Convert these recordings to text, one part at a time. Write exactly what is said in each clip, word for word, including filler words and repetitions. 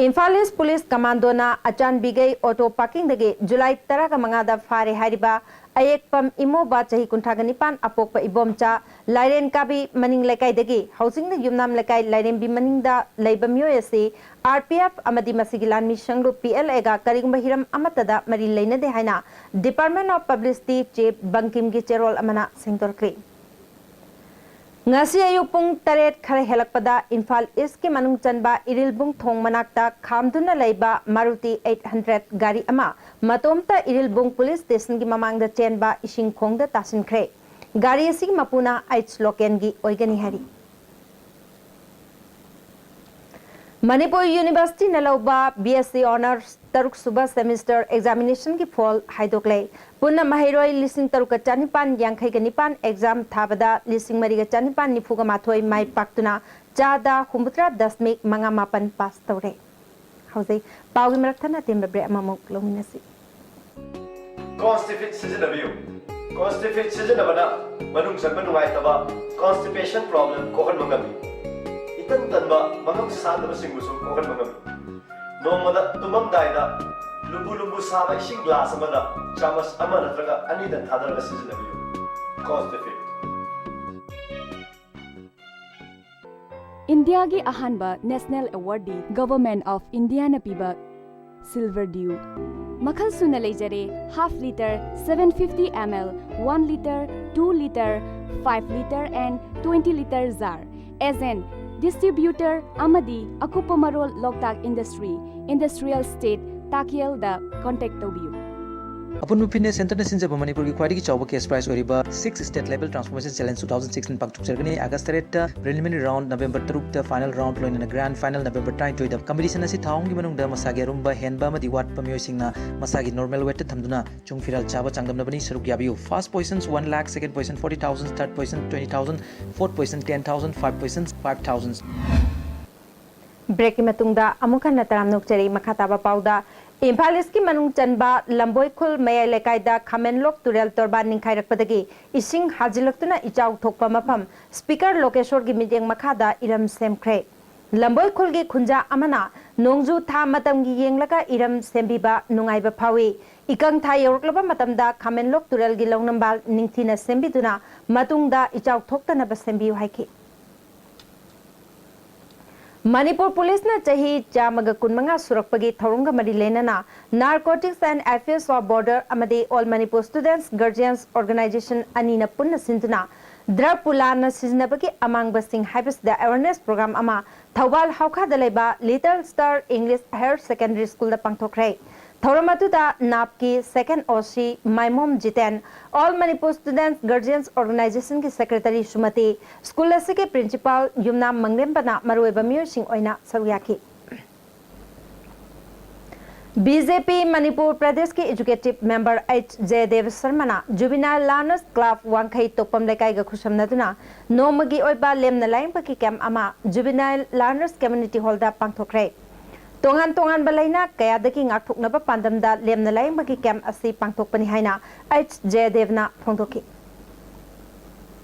ꯏꯝꯐꯥꯜ ꯏꯁ police ꯀꯃꯥꯟꯗꯣꯅ ꯑꯆꯥꯟꯕꯤꯒꯩ auto ꯄꯥꯔꯀꯤꯡꯗꯒꯤ July ꯇꯔꯥꯒ ꯃꯉꯥꯗ ꯐꯥꯔꯦ ꯍꯥꯏꯔꯤꯕ ꯑꯌꯦꯛꯄꯝ ꯏꯃꯣꯕ, ꯆꯍꯤ ꯀꯨꯟꯊ꯭ꯔꯥꯒ ꯅꯤꯄꯥꯟ, ꯑꯄꯣꯛꯄ ꯏꯕꯣꯝꯆꯥ ꯂꯥꯏꯔꯦꯟ ꯀꯥꯕꯤ ꯃꯅꯤꯡ ꯂꯩꯀꯥꯏꯗꯒꯤ ꯍꯧꯖꯤꯛꯅ ꯌꯨꯝꯅꯥꯝ ꯂꯩꯀꯥꯏ ꯂꯥꯏꯔꯦꯝꯕꯤ ꯃꯅꯤꯡꯗ ꯂꯩꯕ ꯃꯤꯑꯣꯏ ꯑꯁꯤ ꯑꯥꯔ ꯄꯤ ꯑꯦꯐ ꯑꯃꯗꯤ ꯃꯁꯤꯒꯤ ꯂꯥꯟꯃꯤ ꯁꯪꯂꯨꯞ ꯄꯤ ꯑꯦꯜ ꯑꯦꯒ ꯀꯔꯤꯒꯨꯝꯕ ꯍꯤꯔꯝ ꯑꯃꯠꯇꯗ ꯃꯔꯤ ꯂꯩꯅꯗꯦ ꯍꯥꯏꯅ Department of Publicity Chief ꯕꯪꯀꯤꯝꯒꯤ ꯆꯦꯔꯣꯜ ꯑꯃꯅ ꯁꯦꯡꯗꯣꯔꯛꯂꯤ꯫ ꯉꯁꯤ ꯑꯌꯨꯛ ꯄꯨꯡ ꯇꯔꯦꯠ ꯈꯔ ꯍꯦꯜꯂꯛꯄꯗ ꯏꯝꯐꯥꯜ ꯏꯁꯀꯤ ꯃꯅꯨꯡ ꯆꯟꯕ ꯏꯔꯤꯜꯕꯨꯡ ꯊꯣꯡ ꯃꯅꯥꯛꯇ ꯈꯥꯝꯗꯨꯅ ꯂꯩꯕ ꯃꯥꯔꯨꯇꯤ ꯑꯩꯠ ꯍꯟꯗ꯭ꯔꯦꯠ ꯒꯥꯔꯤ ꯑꯃ ꯃꯇꯣꯝꯇ ꯏꯔꯤꯜꯕꯨꯡ ꯄꯨꯂꯤꯁ ꯁ꯭ꯇꯦꯁꯟꯒꯤ ꯃꯃꯥꯡꯗ ꯆꯦꯟꯕ ꯏꯁꯤꯡ ꯈꯣꯡꯗ ꯇꯥꯁꯤꯟꯈ꯭ꯔꯦ꯫ ꯒꯥꯔꯤ ꯑꯁꯤꯒꯤ ꯃꯄꯨꯅ ꯑꯩꯠꯁ ꯂꯣꯀꯦꯟꯒꯤ ꯑꯣꯏꯒꯅꯤ ꯍꯥꯏꯔꯤ꯫ ꯃꯅꯤꯄꯨꯔ ꯌꯨꯅꯤꯚꯔꯁꯤꯇꯤꯅ ꯂꯧꯕ ꯕꯤ ꯑꯦꯁ ꯁꯤ ꯑꯣꯅꯔꯁ ꯇꯔꯨꯛ ꯁꯨꯕ ꯁꯦꯃꯤꯁꯇꯔ ꯑꯦꯛꯖꯥꯃꯤꯅꯦꯁꯟꯒꯤ ꯐꯣꯜ ꯍꯥꯏꯗꯣꯛꯂꯦ꯫ ꯄꯨꯟꯅ ꯃꯍꯩꯔꯣꯏ ꯂꯤꯁꯤꯡ ꯇꯔꯨꯛꯀ ꯆꯅꯤꯄꯥꯟ ꯌꯥꯡꯈꯩꯒ ꯅꯤꯄꯥꯟ ꯑꯦꯛꯖꯥꯝ ꯊꯥꯕꯗ ꯂꯤꯁꯤꯡ ꯃꯔꯤꯒ ꯆꯅꯤꯄꯥꯟ ꯅꯤꯐꯨꯒ ꯃꯥꯊꯣꯏ ꯃꯥꯏ ꯄꯥꯛꯇꯨꯅ ꯆꯥꯗ ꯍꯨꯝꯐꯨꯇꯔꯥ ꯗꯁꯃꯤꯛ ꯃꯉꯥ ꯃꯥꯄꯟ ꯄꯥꯁ ꯇꯧꯔꯦ꯫ ꯍꯧꯖꯤꯛ ꯄꯥꯎꯒꯤ ꯃꯔꯛ ꯊꯠꯅ ꯑꯇꯦꯟꯕ ꯕ꯭ꯔꯦꯛ ꯑꯃꯃꯨꯛ ꯂꯧꯃꯤꯟꯅꯁꯤ꯫ ꯀꯣꯟꯁꯇꯤꯐꯤꯠ ꯁꯤꯖꯤꯟꯅꯕꯤꯌꯨ꯫ ꯀꯣꯟꯁꯇꯤꯐꯤꯠ ꯁꯤꯖꯤꯟꯅꯕꯅ ꯃꯅꯨꯡ ꯆꯟꯕ ꯅꯨꯡꯉꯥꯏꯇꯕ, ꯀꯣꯟꯁꯇꯤꯄꯦꯁꯟ ꯄ꯭ꯔꯣꯕ꯭ꯂꯦꯝ ꯀꯣꯛꯍꯟꯕ ꯉꯝꯃꯤ꯫ ꯏꯇꯟ ꯇꯟꯕ, ꯃꯉꯝ ꯁꯥꯟꯗꯕꯁꯤꯡꯕꯨꯁꯨ ꯀꯣꯛꯍꯟꯕ ꯉꯝꯃꯤ꯫ ꯅꯣꯡꯃꯗ ꯇꯨꯝꯃꯝꯗꯥꯏꯗ ꯂꯨꯝꯕꯨ ꯂꯨꯝꯕꯨ ꯁꯥꯕ ꯏꯁꯤꯡ ꯒ꯭ꯂꯥꯁ ꯑꯃꯗ ꯆꯥꯃꯁ ꯑꯃ ꯅꯠꯇ꯭ꯔꯒ ꯑꯅꯤꯗ ꯊꯥꯗꯔꯒ ꯁꯤꯖꯤꯟꯅꯕꯤꯌꯨ꯫ ꯀꯣꯟꯁꯇꯤꯐꯤꯠ꯫ ꯏꯟꯗꯤꯌꯥꯒꯤ ꯑꯍꯥꯟꯕ ꯅꯦꯁꯅꯦꯜ ꯑꯦꯋꯥꯔꯗꯤ ꯒꯚꯔꯟꯃꯦꯟꯠ ꯑꯣꯐ ꯏꯟꯗꯤꯌꯥꯅ ꯄꯤꯕ ꯁꯤꯜꯚꯔ ꯗ꯭ꯌꯨ ꯃꯈꯜ ꯁꯨꯅ ꯂꯩꯖꯔꯦ꯫ Half litre, seven fifty ml, one litre, two litre, five litre and twenty litre jar꯫ Agent, distributor ꯑꯃꯗꯤ ꯑꯀꯨꯞꯄ ꯃꯔꯣꯜ ꯂꯣꯛꯇꯥꯛ ꯏꯟꯗꯁꯇ꯭ꯔꯤ, ꯏꯟꯗꯁꯇ꯭ꯔꯤꯌꯦꯜ ꯁ꯭ꯇꯦꯠ, ꯇꯥꯀꯦꯜꯗ ꯀꯣꯟꯇꯦꯛ ꯇꯧꯕꯤꯌꯨ꯫ ꯑꯄꯨꯟꯕ ꯐꯤꯠꯅꯦꯁ ꯁꯦꯟꯇꯔꯅ ꯁꯤꯟꯖꯕ ꯃꯅꯤꯄꯨꯔꯒꯤ ꯈ꯭ꯋꯥꯏꯗꯒꯤ ꯆꯥꯎꯕ cash prize ꯑꯣꯏꯔꯤꯕ Six State Level Transformation Challenge two thousand sixteen ꯄꯥꯡꯊꯣꯛꯆꯔꯒꯅꯤ꯫ ꯑꯥꯒꯁ ꯇꯔꯦꯠꯇ preliminary round, ꯅꯕꯦꯝꯕꯔ ꯇꯔꯨꯛꯇ final round, ꯂꯣꯏꯅꯅ grand final ꯅꯕꯦꯝꯕꯔ ꯇꯔꯥꯅꯤꯊꯣꯏꯗ꯫ Competition ꯑꯁꯤ ꯊꯥ ꯑꯍꯨꯝꯒꯤ ꯃꯅꯨꯡꯗ ꯃꯁꯥꯒꯤ ꯑꯔꯨꯝꯕ ꯍꯦꯟꯕ ꯑꯃꯗꯤ ꯋꯥꯠꯄ ꯃꯤꯑꯣꯏꯁꯤꯡꯅ ꯃꯁꯥꯒꯤ normal weightꯇ ꯊꯝꯗꯨꯅ ꯆꯨꯡ ꯐꯤꯔꯥꯜ ꯆꯥꯕ ꯆꯥꯡꯗꯝꯅꯕꯅꯤ꯫ ꯁꯔꯨꯛ ꯌꯥꯕꯤꯌꯨ꯫ First position one lakh, second position forty thousand, third position twenty thousand, fourth position ten thousand, five position five thousand꯫ ꯕ꯭ꯔꯦꯛꯀꯤ ꯃꯇꯨꯡꯗ ꯑꯃꯨꯛ ꯍꯟꯅ ꯇꯔꯥꯝꯅ ꯑꯣꯛꯆꯔꯤ꯫ ꯃꯈꯥ ꯇꯥꯕ ꯄꯥꯎꯗ, ꯏꯝꯐꯥꯜ ꯏꯁꯀꯤ ꯃꯅꯨꯡ ꯆꯟꯕ ꯂꯝꯕꯣꯏ ꯈꯨꯜ ꯃꯌꯥꯏ ꯂꯩꯀꯥꯏꯗ ꯈꯥꯃꯦꯟꯂꯣꯛ ꯇꯨꯔꯦꯜ ꯇꯣꯔꯕꯥꯟ ꯅꯤꯡꯈꯥꯏꯔꯛꯄꯗꯒꯤ ꯏꯁꯤꯡ ꯍꯥꯖꯤꯜꯂꯛꯇꯨꯅ ꯏꯆꯥꯎ ꯊꯣꯛꯄ ꯃꯐꯝ ꯁ꯭ꯄꯤꯀꯔ ꯂꯣꯀꯦꯁꯣꯔꯒꯤ ꯃꯤꯠꯌꯦꯡ ꯃꯈꯥꯗ ꯏꯔꯝ ꯁꯦꯝꯈ꯭ꯔꯦ꯫ ꯂꯝꯕꯣꯏ ꯈꯨꯜꯒꯤ ꯈꯨꯟꯖꯥ ꯑꯃꯅ ꯅꯣꯡꯖꯨ ꯊꯥ ꯃꯇꯝꯒꯤ ꯌꯦꯡꯂꯒ ꯏꯔꯝ ꯁꯦꯝꯕꯤꯕ ꯅꯨꯡꯉꯥꯏꯕ ꯐꯥꯎꯏ꯫ ꯏꯀꯪ ꯊꯥ ꯌꯧꯔꯛꯂꯕ ꯃꯇꯝꯗ ꯈꯥꯃꯦꯟꯂꯣꯛ ꯇꯨꯔꯦꯜꯒꯤ ꯂꯧꯅꯝꯕꯥꯜ ꯅꯤꯡꯊꯤꯅ ꯁꯦꯝꯕꯤꯗꯨꯅ ꯃꯇꯨꯡꯗ ꯏꯆꯥꯎ ꯊꯣꯛꯇꯅꯕ ꯁꯦꯝꯕꯤꯌꯨ ꯍꯥꯏꯈꯤ꯫ ꯃꯅꯤꯄꯨꯔ ꯄꯨꯂꯤꯁꯅ ꯆꯍꯤ ꯆꯥꯝꯃꯒ ꯀꯨꯟꯃꯉꯥ ꯁꯨꯔꯛꯄꯒꯤ ꯊꯧꯔꯝꯒ ꯃꯔꯤ ꯂꯩꯅꯅ Narcotics and Affairs of Border ꯑꯃꯗꯤ All Manipur Students Guardians Organization ꯑꯅꯤꯅ ꯄꯨꯟꯅ ꯁꯤꯟꯗꯨꯅ ꯗ꯭ꯔꯒꯄꯨ ꯂꯥꯟꯅ ꯁꯤꯖꯤꯟꯅꯕꯒꯤ ꯑꯃꯥꯡꯕꯁꯤꯡ ꯍꯥꯏꯕꯁꯤꯗ awareness program ꯑꯃ ꯊꯧꯕꯥꯜ ꯍꯧꯈꯥꯗ ꯂꯩꯕ Little Star English Higher Secondary Schoolꯗ ꯄꯥꯡꯊꯣꯛꯈ꯭ꯔꯦ꯫ ꯊꯧꯔꯝ ꯑꯗꯨꯗ ꯅꯥꯞꯀꯤ second OC Maimom Jiten, All Manipur Students Guardians Organizationꯒꯤ secretary ꯁꯨꯃꯇꯤ, ꯁ꯭ꯀꯨꯜ ꯑꯁꯤꯒꯤ principal ꯌꯨꯝꯅꯥꯝ ꯃꯪꯂꯦꯝꯕꯅ ꯃꯔꯨꯑꯣꯏꯕ ꯃꯤꯑꯣꯏꯁꯤꯡ ꯑꯣꯏꯅ ꯁꯔꯨꯛ ꯌꯥꯈꯤ꯫ BJP ꯃꯅꯤꯄꯨꯔ ꯄ꯭ꯔꯗꯦꯁꯀꯤ executive member H Jayadeva Sharmana Juvenile Learners Club ꯋꯥꯡꯈꯩ ꯇꯣꯛꯄꯝ ꯂꯩꯀꯥꯏꯒ ꯈꯨꯠꯁꯝꯅꯗꯨꯅ ꯅꯣꯡꯃꯒꯤ ꯑꯣꯏꯕ ꯂꯦꯝꯅ ꯂꯥꯌꯦꯡꯕꯒꯤ camp ꯑꯃ Juvenile Learners Community Hallꯗ ꯄꯥꯡꯊꯣꯛꯈ꯭ꯔꯦ꯫ ꯇꯣꯉꯥꯟ ꯇꯣꯉꯥꯟꯕ ꯂꯥꯏꯅꯥ ꯀꯌꯥꯗꯒꯤ ꯉꯥꯛꯊꯣꯛꯅꯕ ꯄꯥꯟꯗꯝꯗ ꯂꯦꯝꯅ ꯂꯥꯌꯦꯡꯕꯒꯤ camp ꯑꯁꯤ ꯄꯥꯡꯊꯣꯛꯄꯅꯤ ꯍꯥꯏꯅ H Jayadevꯅ ꯐꯣꯡꯗꯣꯛꯈꯤ꯫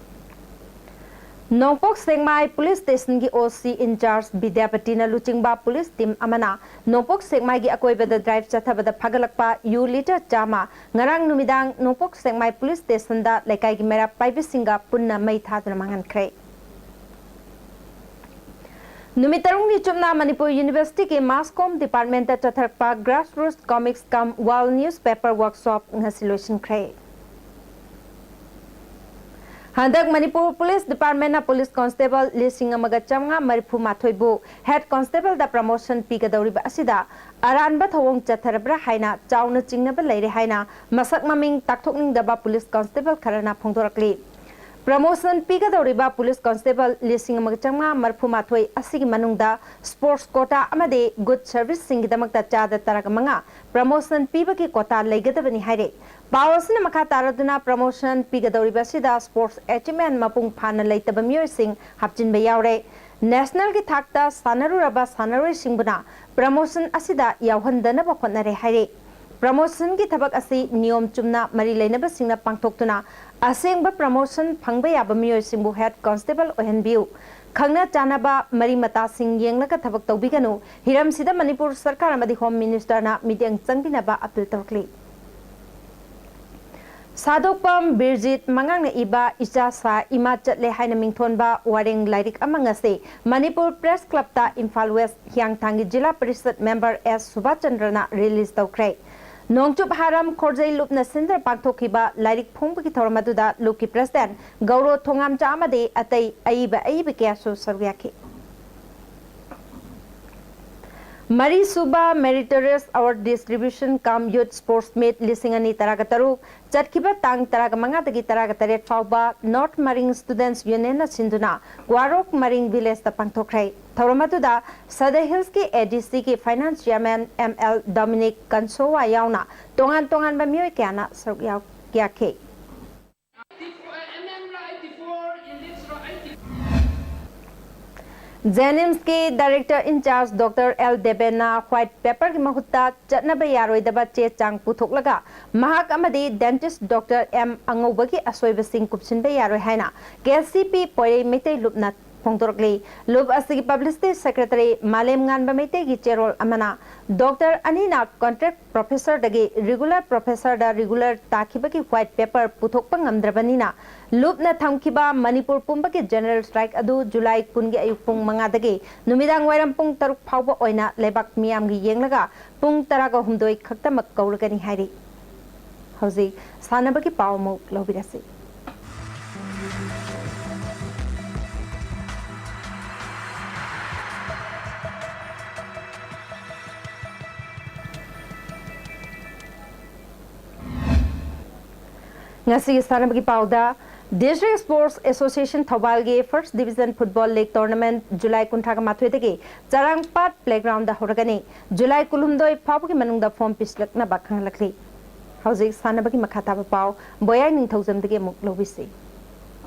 ꯅꯣꯡꯄꯣꯛ ꯁꯦꯛꯃꯥꯏ police stationꯒꯤ OC in charge ꯕꯤꯗ꯭ꯌꯥꯄꯇꯤꯅ ꯂꯨꯆꯤꯡꯕ police team ꯑꯃꯅ ꯅꯣꯡꯄꯣꯛ ꯁꯦꯛꯃꯥꯏꯒꯤ ꯑꯀꯣꯏꯕꯗ drive ꯆꯠꯊꯕꯗ ꯐꯥꯒꯠꯂꯛꯄ ꯌꯨ litre ꯆꯥꯝꯃ ꯉꯔꯥꯡ ꯅꯨꯃꯤꯗꯥꯡ ꯅꯣꯡꯄꯣꯛ ꯁꯦꯛꯃꯥꯏ police stationꯗ ꯂꯩꯀꯥꯏꯒꯤ ꯃꯩꯔꯥ ꯄꯥꯏꯕꯤꯁꯤꯡꯒ ꯄꯨꯟꯅ ꯃꯩ ꯊꯥꯗꯨꯅ ꯃꯥꯡꯍꯟꯈ꯭ꯔꯦ꯫ ꯅꯨꯃꯤꯠ ꯇꯔꯨꯛꯅꯤ ꯆꯨꯞꯅ Manipur Universityꯒꯤ mass comm departmentꯇ ꯆꯠꯊꯔꯛꯄ grassroots comics cum wall newspaper workshop ꯉꯁꯤ ꯂꯣꯏꯁꯤꯟꯈ꯭ꯔꯦ꯫ ꯍꯟꯗꯛ ꯃꯅꯤꯄꯨꯔ police departmentꯅ police constable ꯂꯤꯁꯤꯡ ꯑꯃꯒ ꯆꯥꯝꯃꯉꯥ ꯃꯔꯤꯐꯨ ꯃꯥꯊꯣꯏꯕꯨ head constableꯗ promotion ꯄꯤꯒꯗꯧꯔꯤꯕ ꯑꯁꯤꯗ ꯑꯔꯥꯟꯕ ꯊꯧꯑꯣꯡ ꯆꯠꯊꯔꯕ꯭ꯔꯥ ꯍꯥꯏꯅ ꯆꯥꯎꯅ ꯆꯤꯡꯅꯕ ꯂꯩꯔꯦ ꯍꯥꯏꯅ ꯃꯁꯛ ꯃꯃꯤꯡ ꯇꯥꯛꯊꯣꯛꯅꯤꯡꯗꯕ police constable ꯈꯔꯅ ꯐꯣꯡꯗꯣꯔꯛꯂꯤ꯫ Promotion ꯄꯤꯒꯗꯧꯔꯤꯕ police constable ꯂꯤꯁꯤꯡ ꯑꯃꯒ ꯆꯥꯝꯃꯉꯥ ꯃꯔꯤꯐꯨ ꯃꯥꯊꯣꯏ ꯑꯁꯤꯒꯤ ꯃꯅꯨꯡꯗ sports quota ꯑꯃꯗꯤ good serviceꯁꯤꯡꯒꯤꯗꯃꯛꯇ ꯆꯥꯗ ꯇꯔꯥꯒ ꯃꯉꯥ promotion ꯄꯤꯕꯒꯤ quota ꯂꯩꯒꯗꯕꯅꯤ ꯍꯥꯏꯔꯦ꯫ ꯄꯥꯎ ꯑꯁꯤꯅ ꯃꯈꯥ ꯇꯥꯔꯗꯨꯅ promotion ꯄꯤꯒꯗꯧꯔꯤꯕ ꯑꯁꯤꯗ sports achievement ꯃꯄꯨꯡ ꯐꯥꯅ ꯂꯩꯇꯕ ꯃꯤꯑꯣꯏꯁꯤꯡ ꯍꯥꯞꯆꯤꯟꯕ ꯌꯥꯎꯔꯦ꯫ Nationalꯒꯤ ꯊꯥꯛꯇ ꯁꯥꯟꯅꯔꯨꯔꯕ ꯁꯥꯟꯅꯔꯣꯏꯁꯤꯡꯕꯨꯅ promotion ꯑꯁꯤꯗ ꯌꯥꯎꯍꯟꯗꯅꯕ ꯍꯣꯠꯅꯔꯦ ꯍꯥꯏꯔꯤ꯫ Promotionꯒꯤ ꯊꯕꯛ ꯑꯁꯤ ꯅꯤꯌꯣꯝ ꯆꯨꯝꯅ ꯃꯔꯤ ꯂꯩꯅꯕꯁꯤꯡꯅ ꯄꯥꯡꯊꯣꯛꯇꯨꯅ ꯑꯁꯦꯡꯕ promotion ꯐꯪꯕ ꯌꯥꯕ ꯃꯤꯑꯣꯏꯁꯤꯡꯕꯨ head constable ꯑꯣꯏꯍꯟꯕꯤꯌꯨ꯫ ꯈꯪꯅ ꯆꯥꯟꯅꯕ ꯃꯔꯤ ꯃꯇꯥꯁꯤꯡ ꯌꯦꯡꯂꯒ ꯊꯕꯛ ꯇꯧꯕꯤꯒꯅꯨ꯫ ꯍꯤꯔꯝꯁꯤꯗ ꯃꯅꯤꯄꯨꯔ ꯁꯔꯀꯥꯔ ꯑꯃꯗꯤ ꯍꯣꯝ ꯃꯤꯅꯤꯁꯇꯔꯅ ꯃꯤꯠꯌꯦꯡ ꯆꯪꯕꯤꯅꯕ ꯑꯄꯤꯜ ꯇꯧꯔꯛꯂꯤ꯫ ꯁꯥꯗꯣꯛꯄꯝ ꯕꯤꯔꯖꯤꯠ ꯃꯉꯥꯡꯅ ꯏꯕ ꯏꯆꯥ ꯁꯥ ꯏꯃꯥ ꯆꯠꯂꯦ ꯍꯥꯏꯅ ꯃꯤꯡꯊꯣꯟꯕ ꯋꯥꯔꯦꯡ ꯂꯥꯏꯔꯤꯛ ꯑꯃ ꯉꯁꯤ ꯃꯅꯤꯄꯨꯔ ꯄ꯭ꯔꯦꯁ ꯀ꯭ꯂꯕꯇ ꯏꯝꯐꯥꯜ ꯋꯦꯁ ꯍꯤꯌꯥꯡꯊꯥꯡꯒꯤ ꯖꯤꯂꯥ ꯄꯔꯤꯁꯠ ꯃꯦꯝꯕꯔ ꯑꯦꯁ ꯁꯨꯕꯥꯁ ꯆꯟꯗ꯭ꯔꯅ ꯔꯤꯂꯤꯖ ꯇꯧꯈ꯭ꯔꯦ꯫ ꯅꯣꯡꯆꯨꯞ ꯍꯥꯔꯝ ꯈꯣꯔꯖꯩ ꯂꯨꯞꯅ ꯁꯤꯟꯗꯨꯅ ꯄꯥꯡꯊꯣꯛꯈꯤꯕ ꯂꯥꯏꯔꯤꯛ ꯐꯣꯡꯕꯒꯤ ꯊꯧꯔꯝ ꯑꯗꯨꯗ ꯂꯨꯞꯀꯤ ꯄ꯭ꯔꯦꯁꯤꯗꯦꯟꯠ ꯒꯧꯔꯣ ꯊꯣꯉꯥꯝꯆꯥ ꯑꯃꯗꯤ ꯑꯇꯩ ꯑꯏꯕ ꯑꯏꯕ ꯀꯌꯥꯁꯨ ꯁꯔꯨꯛ ꯌꯥꯈꯤ꯫ ꯃꯔꯤꯁꯨꯕ Meritorious Award Distribution cum Youth Sports Meet ꯂꯤꯁꯤꯡ ꯑꯅꯤ ꯇꯔꯥꯒ ꯇꯔꯨꯛ ꯆꯠꯈꯤꯕ ꯇꯥꯡ ꯇꯔꯥꯒ ꯃꯉꯥꯗꯒꯤ ꯇꯔꯥꯒ ꯇꯔꯦꯠ ꯐꯥꯎꯕ North Maring Students Unionꯅ ꯁꯤꯟꯗꯨꯅ ꯀ꯭ꯋꯥꯔꯣꯛ ꯃꯔꯤꯡ ꯚꯤꯂꯦꯖꯇ ꯄꯥꯡꯊꯣꯛꯈ꯭ꯔꯦ꯫ ꯊꯧꯔꯝ ꯑꯗꯨꯗ ꯁꯗ ꯍꯤꯜꯁꯀꯤ ADCꯒꯤ finance chairman ML Dominic Kansowa ꯌꯥꯎꯅ ꯇꯣꯉꯥꯟ ꯇꯣꯉꯥꯟꯕ ꯃꯤꯑꯣꯏ ꯀꯌꯥꯅ ꯁꯔꯨꯛ ꯌꯥꯎ-, ꯌꯥꯈꯤ꯫ JNIMSꯀꯤ director in charge Doctor L ꯗꯦꯕꯦꯟꯅ white paperꯒꯤ ꯃꯍꯨꯠꯇ ꯆꯠꯅꯕ ꯌꯥꯔꯣꯏꯗꯕ ꯆꯦ ꯆꯥꯡ ꯄꯨꯊꯣꯛꯂꯒ ꯃꯍꯥꯛ ꯑꯃꯗꯤ dentist Doctor M ꯑꯉꯧꯕꯒꯤ ꯑꯁꯣꯏꯕꯁꯤꯡ ꯀꯨꯞꯁꯤꯟꯕ ꯌꯥꯔꯣꯏ ꯍꯥꯏꯅ KCP ꯄꯣꯏꯔꯩ ꯃꯩꯇꯩ ꯂꯨꯞꯅ ꯐꯣꯡꯗꯣꯔꯛꯂꯤ꯫ ꯂꯨꯞ ꯑꯁꯤꯒꯤ publicity secretary ꯃꯥꯂꯦꯝ ꯉꯥꯟꯕ ꯃꯩꯇꯩꯒꯤ ꯆꯦꯔꯣꯜ ꯑꯃꯅ Doctor ꯑꯅꯤꯅ contract professorꯗꯒꯤ regular professorꯗ regular ꯇꯥꯈꯤꯕꯒꯤ white paper ꯄꯨꯊꯣꯛꯄ ꯉꯝꯗ꯭ꯔꯕꯅꯤꯅ ꯂꯨꯞꯅ ꯊꯝꯈꯤꯕ ꯃꯅꯤꯄꯨꯔ ꯄꯨꯝꯕꯒꯤ general strike ꯑꯗꯨ ꯖꯨꯂꯥꯏ ꯀꯨꯟꯒꯤ ꯑꯌꯨꯛ ꯄꯨꯡ ꯃꯉꯥꯗꯒꯤ ꯅꯨꯃꯤꯗꯥꯡ ꯋꯥꯏꯔꯝ ꯄꯨꯡ ꯇꯔꯨꯛ ꯐꯥꯎꯕ ꯑꯣꯏꯅ ꯂꯩꯕꯥꯛ ꯃꯤꯌꯥꯝꯒꯤ ꯌꯦꯡꯂꯒ ꯄꯨꯡ ꯇꯔꯥꯒ ꯍꯨꯝꯗꯣꯏ ꯈꯛꯇꯃꯛ ꯀꯧꯔꯒꯅꯤ ꯍꯥꯏꯔꯤ꯫ ꯍꯧꯖꯤꯛ ꯁꯥꯟꯅꯕꯒꯤ ꯄꯥꯎ ꯑꯃꯨꯛ ꯂꯧꯕꯤꯔꯁꯤ꯫ ꯉꯁꯤꯒꯤ ꯁꯥꯟꯅꯕꯒꯤ ꯄꯥꯎꯗ, District Sports Association ꯊꯧꯕꯥꯜꯒꯤ First Division Football League Tournament ꯖꯨꯂꯥꯏ ꯀꯨꯟꯊ꯭ꯔꯥꯒ ꯃꯥꯊꯣꯏꯗꯒꯤ ꯆꯔꯥꯡꯄꯥꯠ playgroundꯗ ꯍꯧꯔꯒꯅꯤ꯫ ꯖꯨꯂꯥꯏ ꯀꯨꯟꯍꯨꯝꯗꯣꯏ ꯐꯥꯎꯕꯒꯤ ꯃꯅꯨꯡꯗ form ꯄꯤꯁꯤꯜꯂꯛꯅꯕ ꯈꯪꯍꯜꯂꯛꯂꯤ꯫ ꯍꯧꯖꯤꯛ ꯁꯥꯟꯅꯕꯒꯤ ꯃꯈꯥ ꯇꯥꯕ ꯄꯥꯎ ꯕꯣꯌꯥꯏ ꯅꯤꯡꯊꯧꯖꯝꯗꯒꯤ ꯑꯃꯨꯛ ꯂꯧꯕꯤꯁꯤ꯫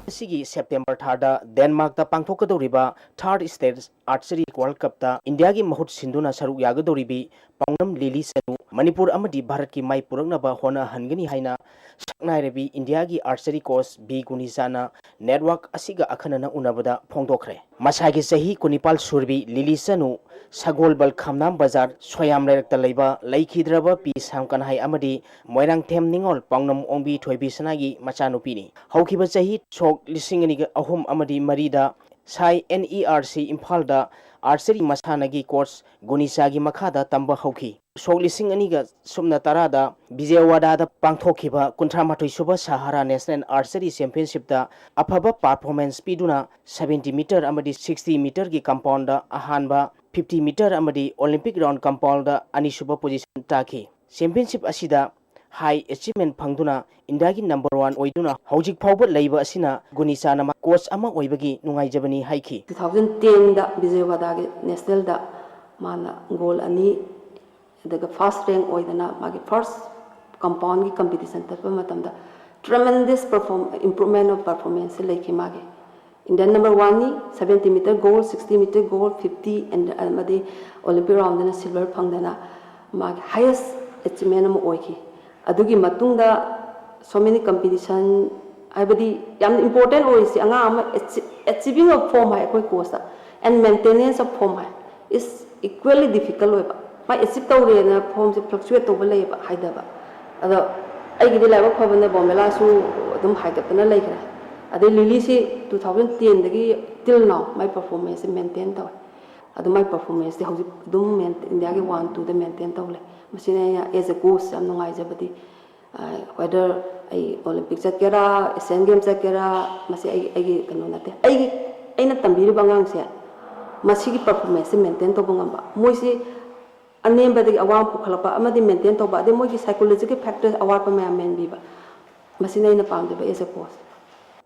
ꯑꯁꯤꯒꯤ September ꯊꯥꯗ Denmarkꯇ ꯄꯥꯡꯊꯣꯛꯀꯗꯧꯔꯤꯕ Third State Archery World Cupꯇ ꯏꯟꯗꯤꯌꯥꯒꯤ ꯃꯍꯨꯠ ꯁꯤꯟꯗꯨꯅ ꯁꯔꯨꯛ ꯌꯥꯒꯗꯧꯔꯤꯕꯤ ꯄꯥꯎꯅꯝ ꯂꯤꯂꯤ ꯁꯅꯨ ꯃꯅꯤꯄꯨꯔ ꯑꯃꯗꯤ ꯚꯥꯔꯠꯀꯤ ꯃꯥꯏ ꯄꯨꯔꯛꯅꯕ ꯍꯣꯠꯅꯍꯟꯒꯅꯤ ꯍꯥꯏꯅ ꯁꯛꯅꯥꯏꯔꯕꯤ ꯏꯟꯗꯤꯌꯥꯒꯤ archery coach ꯕꯤ ꯒꯨꯅꯤꯆꯥꯅ network ꯑꯁꯤꯒ ꯑꯈꯟꯅꯅ ꯎꯅꯕꯗ ꯐꯣꯡꯗꯣꯛꯈ꯭ꯔꯦ꯫ ꯃꯁꯥꯒꯤ ꯆꯍꯤ ꯀꯨꯟꯅꯤꯄꯥꯜ ꯁꯨꯔꯕꯤ ꯂꯤꯂꯤ ꯆꯅꯨ ꯁꯒꯣꯜꯕꯜ ꯈꯝꯅꯥꯝ ꯕꯖꯥꯔ ꯁꯣꯌꯥꯝ ꯂꯩꯔꯛꯇ ꯂꯩꯕ ꯂꯩꯈꯤꯗ꯭ꯔꯕ ꯄꯤ ꯁꯥꯝ ꯀꯟꯍꯥꯏ ꯑꯃꯗꯤ ꯃꯣꯏꯔꯥꯡꯊꯦꯝ ꯅꯤꯉꯣꯜ ꯄꯥꯎꯅꯝ ꯑꯣꯡꯕꯤ ꯊꯣꯏꯕꯤ ꯁꯅꯥꯒꯤ ꯃꯆꯥꯅꯨꯄꯤꯅꯤ꯫ ꯍꯧꯈꯤꯕ ꯆꯍꯤ ꯁꯣꯛ ꯂꯤꯁꯤꯡ ꯑꯅꯤꯒ ꯑꯍꯨꯝ ꯑꯃꯗꯤ ꯃꯔꯤꯗ ꯁꯥꯏ NERC ꯏꯝꯐꯥꯜꯗ archery ꯃꯁꯥꯟꯅꯒꯤ coach ꯒꯨꯅꯤꯆꯥꯒꯤ ꯃꯈꯥꯗ ꯇꯝꯕ ꯍꯧꯈꯤ꯫ ꯁꯣꯛ ꯂꯤꯁꯤꯡ ꯑꯅꯤꯒ ꯁꯨꯞꯅ ꯇꯔꯥꯗ ꯕꯤꯖꯌꯋꯥꯗꯥꯗ ꯄꯥꯡꯊꯣꯛꯈꯤꯕ ꯀꯨꯟꯊ꯭ꯔꯥ ꯃꯥꯊꯣꯏ ꯁꯨꯕ ꯁꯍꯥꯔꯥ National Archery Championshipꯇ ꯑꯐꯕ performance ꯄꯤꯗꯨꯅ seventy meter ꯑꯃꯗꯤ sixty meterꯒꯤ compoundꯗ ꯑꯍꯥꯟꯕ, fifty meter ꯑꯃꯗꯤ Olympic round compoundꯗ ꯑꯅꯤꯁꯨꯕ position ꯇꯥꯈꯤ꯫ Championship ꯑꯁꯤꯗ high achievement ꯐꯪꯗꯨꯅ ꯏꯟꯗꯤꯌꯥꯒꯤ number one ꯑꯣꯏꯗꯨꯅ ꯍꯧꯖꯤꯛ ꯐꯥꯎꯕ ꯂꯩꯕ ꯑꯁꯤꯅ ꯒꯨꯅꯤꯆꯥꯅ ꯃꯥ-, coach ꯑꯃ ꯑꯣꯏꯕꯒꯤ ꯅꯨꯡꯉꯥꯏꯖꯕꯅꯤ ꯍꯥꯏꯈꯤ꯫ Two thousand tenꯗ ꯕꯤꯖꯌꯋꯥꯗꯥꯒꯤ nationalꯗ ꯃꯥꯅ gold ꯑꯅꯤ, ꯑꯗꯨꯒ first rank ꯑꯣꯏꯗꯅ ꯃꯥꯒꯤ first compoundꯒꯤ competition ꯆꯠꯄ ꯃꯇꯝꯗ tremendous perform improvement of performance ꯂꯩꯈꯤ ꯃꯥꯒꯤ꯫ Indian number oneꯅꯤ, seventy meter gold, sixty meter gold, fifty and ꯑꯃꯗꯤ Olympic roundꯗꯅ silver ꯐꯪꯗꯅ ꯃꯥꯒꯤ highest achievement ꯑꯃ ꯑꯣꯏꯈꯤ꯫ ꯑꯗꯨꯒꯤ ꯃꯇꯨꯡꯗ so many competition, ꯍꯥꯏꯕꯗꯤ ꯌꯥꯝꯅ important ꯑꯣꯏꯔꯤꯁꯤ ꯑꯉꯥꯡ ꯑꯃ achieving of form ꯍꯥꯏ ꯑꯩꯈꯣꯏ coachꯇ, and maintenance of form high is equally difficult ꯑꯣꯏꯕ꯫ ꯃꯥ achieve ꯇꯧꯔꯦꯅ formꯁꯦ fluctuate ꯇꯧꯕ ꯂꯩꯌꯦꯕ, ꯍꯥꯏꯗꯕ꯫ ꯑꯗꯣ ꯑꯩꯒꯤꯗꯤ ꯂꯥꯏꯕꯛ ꯐꯕꯅ ꯕꯣꯝꯕꯦꯂꯥꯁꯨ ꯑꯗꯨꯝ ꯍꯥꯏꯒꯠꯇꯅ ꯂꯩꯈ꯭ꯔꯦ꯫ ꯑꯗꯩ ꯂꯤꯂꯤꯁꯤ two thousand tenꯗꯒꯤ till now ꯃꯥꯏ performanceꯁꯦ maintain ꯇꯧꯋꯦ꯫ ꯑꯗꯨ ꯃꯥꯏ performanceꯇꯤ ꯍꯧꯖꯤꯛ ꯑꯗꯨꯝ main-, ꯏꯟꯗꯤꯌꯥꯒꯤ one twoꯗ maintain ꯇꯧ ꯂꯩ꯫ ꯃꯁꯤꯅ ꯑꯩꯅ as a coach ꯌꯥꯝ ꯅꯨꯡꯉꯥꯏꯖꯕꯗꯤ, whether ꯑꯩ Olympic ꯆꯠꯀꯦꯔꯥ, Asian Games ꯆꯠꯀꯦꯔꯥ, ꯃꯁꯤ ꯑꯩ, ꯑꯩꯒꯤ ꯀꯩꯅꯣ ꯅꯠꯇꯦ꯫ ꯑꯩꯒꯤ, ꯑꯩꯅ ꯇꯝꯕꯤꯔꯤꯕ ꯑꯉꯥꯡꯁꯦ ꯃꯁꯤꯒꯤ performanceꯁꯦ maintain ꯇꯧꯕ ꯉꯝꯕ, ꯃꯣꯏꯁꯤ ꯑꯅꯦꯝꯕꯗꯒꯤ ꯑꯋꯥꯡꯕ ꯄꯨꯈꯠꯂꯛꯄ ꯑꯃꯗꯤ maintain ꯇꯧꯕ, ꯑꯗꯩ ꯃꯣꯏꯒꯤ psychological factor ꯑꯋꯥꯠꯄ ꯃꯌꯥꯝ ꯃꯦꯟꯕꯤꯕ, ꯃꯁꯤꯅ ꯑꯩꯅ ꯄꯥꯝꯖꯕ as a coach꯫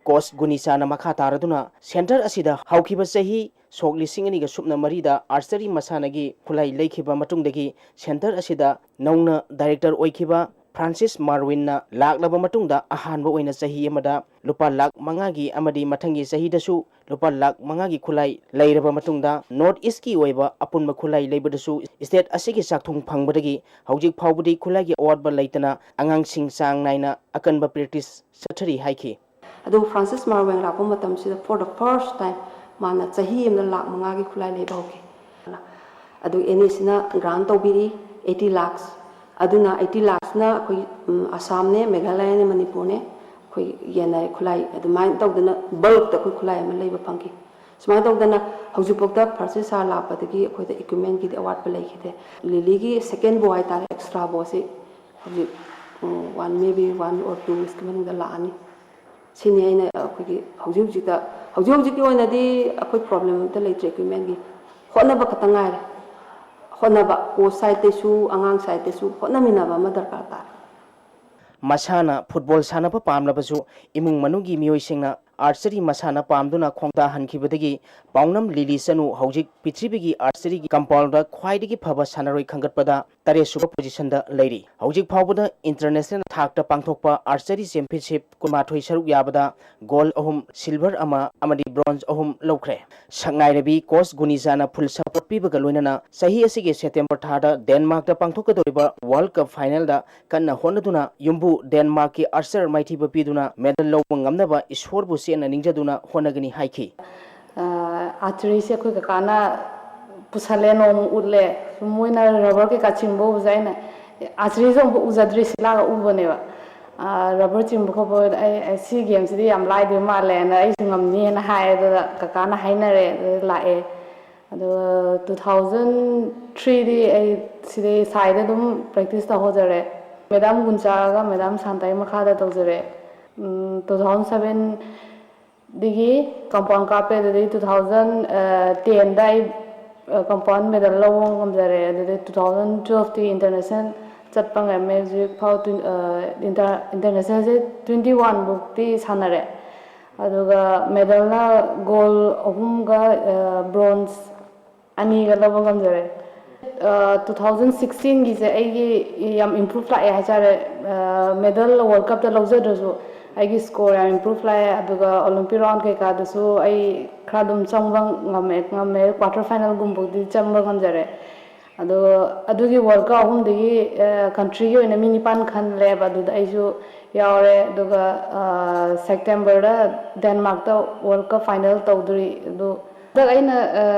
Coach ꯒꯨꯅꯤꯆꯥꯅ ꯃꯈꯥ ꯇꯥꯔꯗꯨꯅ center ꯑꯁꯤꯗ ꯍꯧꯈꯤꯕ ꯆꯍꯤ ꯁꯣꯛ ꯂꯤꯁꯤꯡ ꯑꯅꯤꯒ ꯁꯨꯞꯅ ꯃꯔꯤꯗ archery ꯃꯁꯥꯟꯅꯒꯤ ꯈꯨꯠꯂꯥꯏ ꯂꯩꯈꯤꯕ ꯃꯇꯨꯡꯗꯒꯤ center ꯑꯁꯤꯗ ꯅꯧꯅ director ꯑꯣꯏꯈꯤꯕ ꯐ꯭ꯔꯥꯟꯁꯤꯁ ꯃꯥꯔꯋꯤꯟꯅ ꯂꯥꯛꯂꯕ ꯃꯇꯨꯡꯗ ꯑꯍꯥꯟꯕ ꯑꯣꯏꯅ ꯆꯍꯤ ꯑꯃꯗ ꯂꯨꯄꯥ ꯂꯥꯈ ꯃꯉꯥꯒꯤ ꯑꯃꯗꯤ ꯃꯊꯪꯒꯤ ꯆꯍꯤꯗꯁꯨ ꯂꯨꯄꯥ ꯂꯥꯈ ꯃꯉꯥꯒꯤ ꯈꯨꯠꯂꯥꯏ ꯂꯩꯔꯕ ꯃꯇꯨꯡꯗ, ꯅꯣꯔꯠ ꯏꯁꯀꯤ ꯑꯣꯏꯕ ꯑꯄꯨꯟꯕ ꯈꯨꯠꯂꯥꯏ ꯂꯩꯕꯗꯁꯨ ꯁ꯭ꯇꯦꯠ ꯑꯁꯤꯒꯤ ꯆꯥꯛꯊꯨꯡ ꯐꯪꯕꯗꯒꯤ ꯍꯧꯖꯤꯛ ꯐꯥꯎꯕꯗꯤ ꯈꯨꯠꯂꯥꯏꯒꯤ ꯑꯋꯥꯠꯄ ꯂꯩꯇꯅ ꯑꯉꯥꯡꯁꯤꯡ ꯆꯥꯡ ꯅꯥꯏꯅ ꯑꯀꯟꯕ ꯄ꯭ꯔꯦꯛꯇꯤꯁ ꯆꯠꯊꯔꯤ ꯍꯥꯏꯈꯤ꯫ ꯑꯗꯨꯕꯨ ꯐ꯭ꯔꯥꯟꯁꯤꯁ ꯃꯥꯔꯋꯦꯡ ꯂꯥꯛꯄ ꯃꯇꯝꯁꯤꯗ, for the first time, ꯃꯥꯅ ꯆꯍꯤ ꯑꯃꯗ ꯂꯥꯈ ꯃꯉꯥꯒꯤ ꯈꯨꯠꯂꯥꯏ ꯂꯩꯕ ꯍꯧꯈꯤ꯫ ꯑꯗꯨ ꯑꯦꯟ ꯑꯦꯁꯤꯅ ꯒ꯭ꯔꯥꯟ ꯇꯧꯕꯤꯔꯤ eighty lakhs꯫ ꯑꯗꯨꯅ eighty lakhsꯅ ꯑꯩꯈꯣꯏ, ꯎꯝ, ꯑꯁꯥꯝꯅꯦ, ꯃꯦꯘꯥꯂꯌꯅꯦ, ꯃꯅꯤꯄꯨꯔꯅꯦ, ꯑꯩꯈꯣꯏ ꯌꯦꯟꯅꯔꯦ ꯈꯨꯠꯂꯥꯏ꯫ ꯑꯗꯨꯃꯥꯏꯅ ꯇꯧꯗꯅ ꯕꯜꯛꯇ ꯑꯩꯈꯣꯏ ꯈꯨꯠꯂꯥꯏ ꯑꯃ ꯂꯩꯕ ꯐꯪꯈꯤ꯫ ꯁꯨꯃꯥꯏꯅ ꯇꯧꯗꯅ ꯍꯧꯖꯤꯛꯐꯥꯎꯗ ꯐ꯭ꯔꯥꯟꯁꯤꯁ ꯁꯥꯔ ꯂꯥꯛꯄꯗꯒꯤ ꯑꯩꯈꯣꯏꯗ ꯏꯀ꯭ꯋꯤꯞꯃꯦꯟꯒꯤꯗꯤ ꯑꯋꯥꯠꯄ ꯂꯩꯈꯤꯗꯦ꯫ ꯂꯤꯂꯤꯒꯤ ꯁꯦꯀꯦꯟ ꯕꯣ ꯍꯥꯏꯇꯥꯔꯦ, ꯑꯦꯛꯁꯇ꯭ꯔꯥ ꯕꯣꯁꯤ ꯍꯧꯖꯤꯛ, ꯎꯝ, one, maybe one or two weeksꯀꯤ ꯃꯅꯨꯡꯗ ꯂꯥꯛꯑꯅꯤ꯫ ꯁꯤꯅꯤ ꯑꯩꯅ ꯑꯩꯈꯣꯏꯒꯤ ꯍꯧꯖꯤꯛ ꯍꯧꯖꯤꯛꯇ, ꯍꯧꯖꯤꯛ ꯍꯧꯖꯤꯛꯀꯤ ꯑꯣꯏꯅꯗꯤ ꯑꯩꯈꯣꯏ ꯄ꯭ꯔꯣꯕ꯭ꯂꯦꯝ ꯑꯝꯇ ꯂꯩꯇ꯭ꯔꯦ, ꯏꯀ꯭ꯋꯤꯞꯃꯦꯟꯒꯤ꯫ ꯍꯣꯠꯅꯕ ꯈꯛꯇ ꯉꯥꯏꯔꯦ꯫ ꯍꯣꯠꯅꯕ, ꯀꯣꯆ ꯁꯥꯏꯠꯇꯩꯁꯨ, ꯑꯉꯥꯡ ꯁꯥꯏꯠꯇꯩꯁꯨ ꯍꯣꯠꯅꯃꯤꯟꯅꯕ ꯑꯃ ꯗꯔꯀꯥꯔ ꯇꯥꯔꯦ꯫ ꯃꯁꯥꯅ ꯐꯨꯠꯕꯣꯜ ꯁꯥꯟꯅꯕ ꯄꯥꯝꯂꯕꯁꯨ ꯏꯃꯨꯡ ꯃꯅꯨꯡꯒꯤ ꯃꯤꯑꯣꯏꯁꯤꯡꯅ ꯑꯥꯔꯆꯔꯤ ꯃꯁꯥꯟꯅ ꯄꯥꯝꯗꯨꯅ ꯈꯣꯡꯗꯥꯍꯟꯈꯤꯕꯗꯒꯤ ꯄꯥꯎꯅꯝ ꯂꯤꯂꯤ ꯆꯅꯨ ꯍꯧꯖꯤꯛ ꯄ꯭ꯔꯤꯊꯤꯕꯤꯒꯤ ꯑꯥꯔꯆꯔꯤꯒꯤ ꯀꯝꯄꯥꯎꯟꯗ ꯈ꯭ꯋꯥꯏꯗꯒꯤ ꯐꯕ ꯁꯥꯟꯅꯔꯣꯏ ꯈꯟꯒꯠꯄꯗ ꯇꯔꯦꯠ ꯁꯨꯕ ꯄꯣꯖꯤꯁꯟꯗ ꯂꯩꯔꯤ꯫ ꯍꯧꯖꯤꯛ ꯐꯥꯎꯕꯗ ꯏꯟꯇꯔꯅꯦꯁꯅꯦꯜ ꯊꯥꯛꯇ ꯄꯥꯡꯊꯣꯛꯄ ꯑꯥꯔꯆꯔꯤ ꯆꯦꯝꯄꯤꯌꯟꯁꯤꯞ ꯀꯨꯟꯃꯥꯊꯣꯏ ꯁꯔꯨꯛ ꯌꯥꯕꯗ ꯒꯣꯜ ꯑꯍꯨꯝ, ꯁꯤꯜꯚꯔ ꯑꯃ ꯑꯃꯗꯤ ꯕ꯭ꯔꯣꯟꯖ ꯑꯍꯨꯝ ꯂꯧꯈ꯭ꯔꯦ꯫ ꯁꯛꯅꯥꯏꯔꯕꯤ ꯀꯣꯆ ꯒꯨꯅꯤꯖꯥꯅ ꯐꯨꯜ ꯁꯄꯣꯔꯠ ꯄꯤꯕꯒ ꯂꯣꯏꯅꯅ ꯆꯍꯤ ꯑꯁꯤꯒꯤ ꯁꯦꯞꯇꯦꯝꯕꯔ ꯊꯥꯗ ꯗꯦꯟꯃꯥꯔꯛꯇ ꯄꯥꯡꯊꯣꯛꯀꯗꯧꯔꯤꯕ ꯋꯥꯔꯜꯗ ꯀꯞ ꯐꯥꯏꯅꯦꯜꯗ ꯀꯟꯅ ꯍꯣꯠꯅꯗꯨꯅ ꯌꯨꯝꯕꯨ ꯗꯦꯟꯃꯥꯔꯛꯀꯤ ꯑꯥꯔꯆꯔ ꯃꯥꯏꯊꯤꯕ ꯄꯤꯗꯨꯅ ꯃꯦꯗꯜ ꯂꯧꯕ ꯉꯝꯅꯕ ꯏꯁꯣꯔꯕꯨ ꯆꯦꯠꯅ ꯅꯤꯡꯖꯗꯨꯅ ꯍꯣꯠꯅꯒꯅꯤ ꯍꯥꯏꯈꯤ꯫ ꯑꯥꯔꯆꯔꯤꯁꯦ ꯑꯩꯈꯣꯏ ꯀꯀꯥꯅ ꯄꯨꯁꯜꯂꯦ, ꯅꯣꯡꯃ ꯎꯠꯂꯦ꯫ ꯁꯨꯝ ꯃꯣꯏꯅ ꯔꯕꯔ ꯀꯩꯀꯥ ꯆꯤꯡꯕ ꯎꯕꯁꯦ ꯑꯩꯅ, "ꯑꯥꯔꯆꯔꯤꯁꯦ ꯑꯃꯨꯛ ꯎꯖꯗ꯭ꯔꯤ, ꯁꯤ ꯂꯥꯛꯑꯒ ꯎꯕꯅꯦꯕ꯫ ꯑꯥ, ꯔꯕꯔ ꯆꯤꯡꯕ ꯈꯣꯠꯄ, ꯑꯩ, ꯑꯩ ꯁꯤ ꯒꯦꯝꯁꯤꯗꯤ ꯌꯥꯝ ꯂꯥꯏꯗꯣꯏ ꯃꯥꯜꯂꯦꯅ, ꯑꯩꯁꯨ ꯉꯝꯅꯤꯅ" ꯍꯥꯏ꯫ ꯑꯗꯨꯗ ꯀꯀꯥꯅ ꯍꯥꯏꯅꯔꯦ, ꯑꯗꯨꯗ ꯂꯥꯛꯑꯦ꯫ ꯑꯗꯨꯒ two thousand threeꯗꯤ ꯑꯩ ꯁꯤꯗꯩ ꯁꯥꯏꯗ ꯑꯗꯨꯝ ꯄ꯭ꯔꯦꯛꯇꯤꯁ ꯇꯧꯍꯧꯖꯔꯦ꯫ ꯃꯦꯗꯥꯝ ꯒꯨꯟꯆꯥꯒ ꯃꯦꯗꯥꯝ ꯁꯥꯟꯇꯥꯒꯤ ꯃꯈꯥꯗ ꯇꯧꯖꯔꯦ꯫ ꯎꯝ, two thousand seven ꯗꯒꯤ ꯀꯝꯄꯥꯎꯟ ꯀꯥꯞꯄꯦ꯫ ꯑꯗꯨꯗꯒꯤ two thousand tenꯗ ꯑꯩ, ꯑ, ꯀꯝꯄꯥꯎꯟ ꯃꯦꯗꯜ ꯂꯧꯕ ꯉꯝꯖꯔꯦ꯫ ꯑꯗꯨꯗꯒꯤ two thousand twelveꯇꯤ ꯏꯟꯇꯔꯅꯦꯁꯅꯦꯜ ꯆꯠꯄ ꯉꯝꯃꯦ꯫ ꯍꯧꯖꯤꯛ ꯐꯥꯎ ꯇ꯭ꯋꯦꯟ-, ꯑ, ꯏꯟꯇꯔ-, ꯏꯟꯇꯔꯅꯦꯁꯅꯦꯜꯁꯦ twenty one ꯕꯨꯛꯇꯤ ꯁꯥꯟꯅꯔꯦ꯫ ꯑꯗꯨꯒ ꯃꯦꯗꯜꯅ ꯒꯣꯜ ꯑꯍꯨꯝꯒ, ꯑ, ꯕ꯭ꯔꯣꯟꯖ ꯑꯅꯤꯒ ꯂꯧꯕ ꯉꯝꯖꯔꯦ꯫ ꯇꯨ ꯊꯥꯎꯖꯟ ꯁꯤꯛꯁꯇꯤꯟꯒꯤꯁꯦ ꯑꯩꯒꯤ ꯌꯥꯝ ꯏꯝꯄ꯭ꯔꯨꯞ ꯂꯥꯛꯑꯦ ꯍꯥꯏꯇꯥꯔꯦ꯫ ꯃꯦꯗꯜ ꯋꯥꯔꯜ ꯀꯞꯇ ꯂꯧꯖꯗ꯭ꯔꯁꯨ ꯑꯩꯒꯤ ꯁ꯭ꯀꯣꯔ ꯌꯥꯝ ꯏꯝꯄ꯭ꯔꯨꯞ ꯂꯥꯛꯑꯦ꯫ ꯑꯗꯨꯒ ꯑꯣꯂꯤꯝꯄꯤꯛ ꯔꯥꯎꯟ ꯀꯩꯀꯥꯗꯁꯨ ꯑꯩ ꯈꯔ ꯑꯗꯨꯝ ꯆꯪꯕ ꯉꯝꯃꯦ ꯉꯝꯃꯦ ꯀ꯭ꯋꯥꯇꯔ ꯐꯥꯏꯅꯦꯜꯒꯨꯝꯕꯗꯤ ꯆꯪꯕ ꯉꯝꯖꯔꯦ꯫ ꯑꯗꯣ ꯑꯗꯨꯒꯤ ꯋꯥꯔꯜ ꯀꯞ ꯑꯍꯨꯝꯗꯒꯤ ꯀꯟꯇ꯭ꯔꯤꯒꯤ ꯑꯣꯏꯅ ꯃꯤ ꯅꯤꯄꯥꯟ ꯈꯜꯂꯦꯕ꯫ ꯑꯗꯨꯗ ꯑꯩꯁꯨ ꯌꯥꯎꯔꯦ꯫ ꯑꯗꯨꯒ ꯁꯦꯞꯇꯦꯝꯕꯔꯗ ꯗꯦꯟꯃꯥꯔꯛꯇ ꯋꯥꯔꯜ ꯀꯞ ꯐꯥꯏꯅꯦꯜ ꯇꯧꯗꯣꯔꯤ꯫ ꯑꯗꯨ ꯍꯟꯗꯛ ꯑꯩꯅ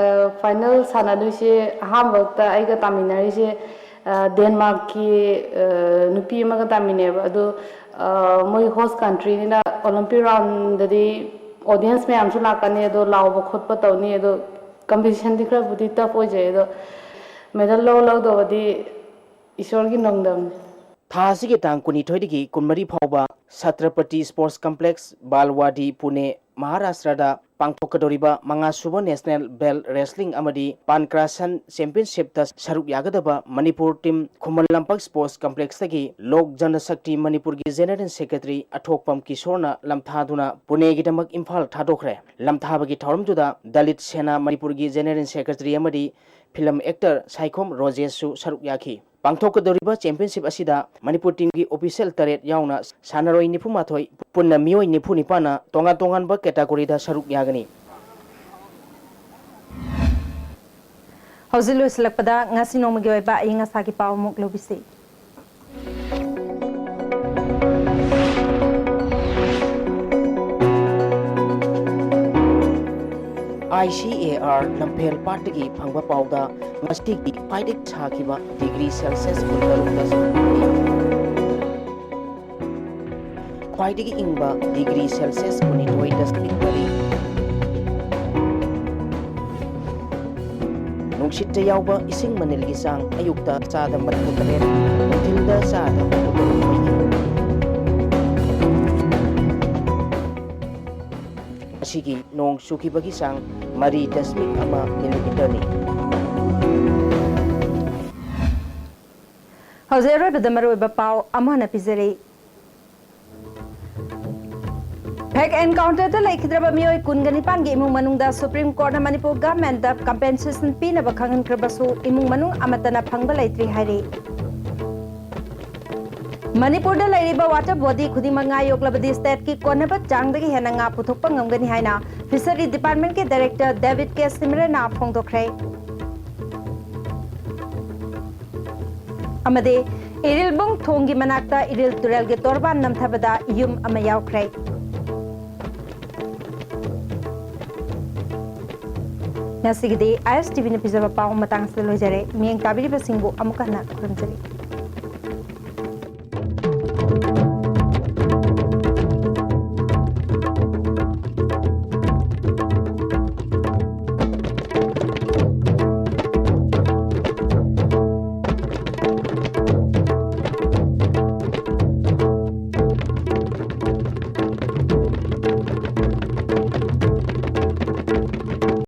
ꯐꯥꯏꯅꯦꯜ ꯁꯥꯟꯅꯗꯣꯏꯁꯦ ꯑꯍꯥꯟꯕꯗ ꯑꯩꯒ ꯇꯥꯃꯤꯟꯅꯔꯤꯁꯦ ꯗꯦꯟꯃꯥꯔꯛꯀꯤ ꯅꯨꯄꯤ ꯑꯃꯒ ꯇꯥꯃꯤꯟꯅꯩꯕ꯫ ꯑꯗꯨ ꯃꯣꯏ ꯍꯣꯁ ꯀꯟꯇ꯭ꯔꯤꯅꯤꯅ ꯑꯣꯂꯤꯝꯄꯤꯛ ꯔꯥꯎꯟꯗꯗꯤ ꯑꯣꯗꯤꯌꯦꯟꯁ ꯃꯌꯥꯝꯁꯨ ꯂꯥꯛꯀꯅꯤ꯫ ꯑꯗꯣ ꯂꯥꯎꯕ ꯈꯣꯠꯄ ꯇꯧꯅꯤ꯫ ꯑꯗꯣ ꯀꯝꯄꯤꯇꯤꯁꯟꯗꯤ ꯈꯔꯕꯨꯗꯤ ꯇꯐ ꯑꯣꯏꯖꯩ꯫ ꯑꯗꯣ ꯃꯦꯗꯜ ꯂꯧ ꯂꯧꯗꯕꯗꯤ ꯏꯁꯣꯔꯒꯤ ꯅꯣꯡꯗꯝꯅꯤ꯫ ꯊꯥ ꯑꯁꯤꯒꯤ ꯇꯥꯡ ꯀꯨꯟꯅꯤꯊꯣꯏꯗꯒꯤ ꯀꯨꯟꯃꯔꯤ ꯐꯥꯎꯕ ꯁꯥꯇ꯭ꯔꯄꯇꯤ ꯁ꯭ꯄꯣꯔꯠꯁ ꯀꯝꯄ꯭ꯂꯦꯛꯁ, ꯕꯥꯜꯋꯥꯗꯤ, ꯄꯨꯅꯦ, ꯃꯍꯥꯔꯥꯁꯇ꯭ꯔꯗ ꯄꯥꯡꯊꯣꯛꯀꯗꯧꯔꯤꯕ ꯃꯉꯥꯁꯨꯕ ꯅꯦꯁꯅꯦꯜ ꯕꯦꯜ ꯔꯦꯁꯂꯤꯡ ꯑꯃꯗꯤ ꯄꯥꯟꯀ꯭ꯔꯥꯁꯟ ꯆꯦꯝꯄꯤꯌꯟꯁꯤꯞꯇ ꯁꯔꯨꯛ ꯌꯥꯒꯗꯕ ꯃꯅꯤꯄꯨꯔ ꯇꯤꯝ ꯈꯨꯃꯟ ꯂꯝꯄꯥꯛ ꯁ꯭ꯄꯣꯔꯠꯁ ꯀꯝꯄ꯭ꯂꯦꯛꯁꯇꯒꯤ ꯂꯣꯛ ꯖꯅꯁꯛꯇꯤ ꯃꯅꯤꯄꯨꯔꯒꯤ ꯖꯦꯅꯦꯔꯦꯜ ꯁꯦꯀ꯭ꯔꯦꯇꯔꯤ ꯑꯊꯣꯛꯄꯝ ꯀꯤꯁꯣꯔꯅ ꯂꯝꯊꯥꯗꯨꯅ ꯄꯨꯅꯦꯒꯤꯗꯃꯛ ꯏꯝꯐꯥꯜ ꯊꯥꯗꯣꯛꯈ꯭ꯔꯦ꯫ ꯂꯝꯊꯥꯕꯒꯤ ꯊꯧꯔꯝꯗꯨꯗ ꯗꯂꯤꯠ ꯁꯦꯅꯥ ꯃꯅꯤꯄꯨꯔꯒꯤ ꯖꯦꯅꯦꯔꯦꯜ ꯁꯦꯀ꯭ꯔꯦꯇꯔꯤ ꯑꯃꯗꯤ ꯐꯤꯂꯝ ꯑꯦꯛꯇꯔ ꯁꯥꯏꯈꯣꯝ ꯔꯣꯖꯦꯁꯁꯨ ꯁꯔꯨꯛ ꯌꯥꯈꯤ꯫ ꯄꯥꯡꯊꯣꯛꯀꯗꯧꯔꯤꯕ ꯆꯦꯝꯄꯤꯌꯟꯁꯤꯞ ꯑꯁꯤꯗ ꯃꯅꯤꯄꯨꯔ ꯇꯤꯝꯒꯤ ꯑꯣꯐꯤꯁꯤꯌꯦꯜ ꯇꯔꯦꯠ ꯌꯥꯎꯅ ꯁꯥꯟꯅꯔꯣꯏ ꯅꯤꯐꯨ ꯃꯥꯊꯣꯏ, ꯄꯨꯟꯅ ꯃꯤꯑꯣꯏ ꯅꯤꯐꯨ ꯅꯤꯄꯥꯟꯅ ꯇꯣꯉꯥꯟ ꯇꯣꯉꯥꯟꯕ ꯀꯦꯇꯥꯒꯣꯔꯤꯗ ꯁꯔꯨꯛ ꯌꯥꯒꯅꯤ꯫ ꯍꯧꯖꯤꯛ ꯂꯣꯏꯁꯤꯜꯂꯛꯄꯗ ꯉꯁꯤ ꯅꯣꯡꯃꯒꯤ ꯑꯣꯏꯕ ꯑꯏꯪ ꯑꯁꯥꯒꯤ ꯄꯥꯎ ꯑꯃꯨꯛ ꯂꯧꯕꯤꯁꯤ꯫ ICAR ꯂꯝꯐꯦꯜ ꯄꯥꯠꯇꯒꯤ ꯐꯪꯕ ꯄꯥꯎꯗ ꯉꯁꯤꯒꯤ ꯈ꯭ꯋꯥꯏꯗꯒꯤ ꯁꯥꯈꯤꯕ ꯗꯤꯒ꯭ꯔꯤ ꯁꯦꯜꯁꯤꯌꯁ ꯀꯨꯟꯇꯔꯨꯛꯇ ꯁꯨꯔꯤ꯫ ꯈ꯭ꯋꯥꯏꯗꯒꯤ ꯏꯪꯕ ꯗꯤꯒ꯭ꯔꯤ ꯁꯦꯜꯁꯤꯌꯁ ꯀꯨꯟꯅꯤꯊꯣꯏꯗ ꯁꯨꯔꯤ꯫ ꯅꯨꯡꯁꯤꯠꯇ ꯌꯥꯎꯕ ꯏꯁꯤꯡ ꯃꯅꯤꯜꯒꯤ ꯆꯥꯡ ꯑꯌꯨꯛꯇ ꯆꯥꯗ ꯃꯔꯤꯐꯨ ꯇꯔꯦꯠ, ꯅꯨꯡꯊꯤꯜꯗ ꯆꯥꯗ ꯍꯨꯝꯐꯨ ꯇꯔꯨꯛ ꯑꯣꯏꯈꯤ꯫ ꯉꯁꯤꯒꯤ ꯅꯣꯡ ꯆꯨꯈꯤꯕꯒꯤ ꯆꯥꯡ ꯃꯔꯤ ꯗꯁꯃꯤꯛ ꯑꯃ ꯃꯤꯂꯤꯃꯤꯇꯔꯅꯤ꯫ ꯍꯧꯖꯤꯛ ꯑꯔꯣꯏꯕꯗ ꯃꯔꯨꯑꯣꯏꯕ ꯄꯥꯎ ꯑꯃꯨꯛ ꯍꯟꯅ ꯄꯤꯖꯔꯤ꯫ ꯐꯦꯛ ꯑꯦꯟꯀꯥꯎꯟꯇꯔꯗ ꯂꯩꯈꯤꯗ꯭ꯔꯕ ꯃꯤꯑꯣꯏ ꯀꯨꯟꯒ ꯅꯤꯄꯥꯟꯒꯤ ꯏꯃꯨꯡ ꯃꯅꯨꯡꯗ ꯁꯨꯄ꯭ꯔꯤꯝ ꯀꯣꯔꯠꯅ ꯃꯅꯤꯄꯨꯔ ꯒꯚꯔꯟꯃꯦꯟꯠꯇ ꯀꯝꯄꯦꯟꯁꯦꯁꯟ ꯄꯤꯅꯕ ꯈꯪꯍꯟꯈ꯭ꯔꯕꯁꯨ, ꯏꯃꯨꯡ ꯃꯅꯨꯡ ꯑꯃꯠꯇꯅ ꯐꯪꯕ ꯂꯩꯇ꯭ꯔꯤ ꯍꯥꯏꯔꯤ꯫ ꯃꯅꯤꯄꯨꯔꯗ ꯂꯩꯔꯤꯕ ꯋꯥꯇꯔ ꯕꯣꯗꯤ ꯈꯨꯗꯤꯡꯃꯛ ꯉꯥ ꯌꯣꯛꯂꯕꯗꯤ ꯁ꯭ꯇꯦꯠꯀꯤ ꯀꯣꯟꯅꯕ ꯆꯥꯡꯗꯒꯤ ꯍꯦꯟꯅ ꯉꯥ ꯄꯨꯊꯣꯛꯄ ꯉꯝꯒꯅꯤ ꯍꯥꯏꯅ ꯐꯤꯁꯔꯤ ꯗꯤꯄꯥꯔꯠꯃꯦꯟꯠꯀꯤ ꯗꯥꯏꯔꯦꯛꯇꯔ ꯗꯦꯕꯤꯗ ꯀꯦ ꯁꯤꯃꯔꯟꯅ ꯐꯣꯡꯗꯣꯛꯈ꯭ꯔꯦ꯫ ꯑꯃꯗꯤ ꯏꯔꯤꯜꯕꯨꯡ ꯊꯣꯡꯒꯤ ꯃꯅꯥꯛꯇ ꯏꯔꯤꯜ ꯇꯨꯔꯦꯜꯒꯤ ꯇꯣꯔꯕꯥꯟ ꯅꯝꯊꯕꯗ ꯌꯨꯝ ꯑꯃ ꯌꯥꯎꯈ꯭ꯔꯦ꯫ ꯉꯁꯤꯒꯤꯗꯤ ꯑꯥꯏ ꯑꯦꯁ ꯇꯤ ꯚꯤꯅ ꯄꯤꯖꯕ ꯄꯥꯎ ꯃꯇꯥꯡ ꯑꯁꯤꯗ ꯂꯣꯏꯖꯔꯦ꯫ ꯃꯤꯠꯌꯦꯡ ꯇꯥꯕꯤꯔꯤꯕꯁꯤꯡꯕꯨ ꯑꯃꯨꯛ ꯍꯟꯅ ꯈꯨꯔꯨꯝꯖꯔꯤ꯫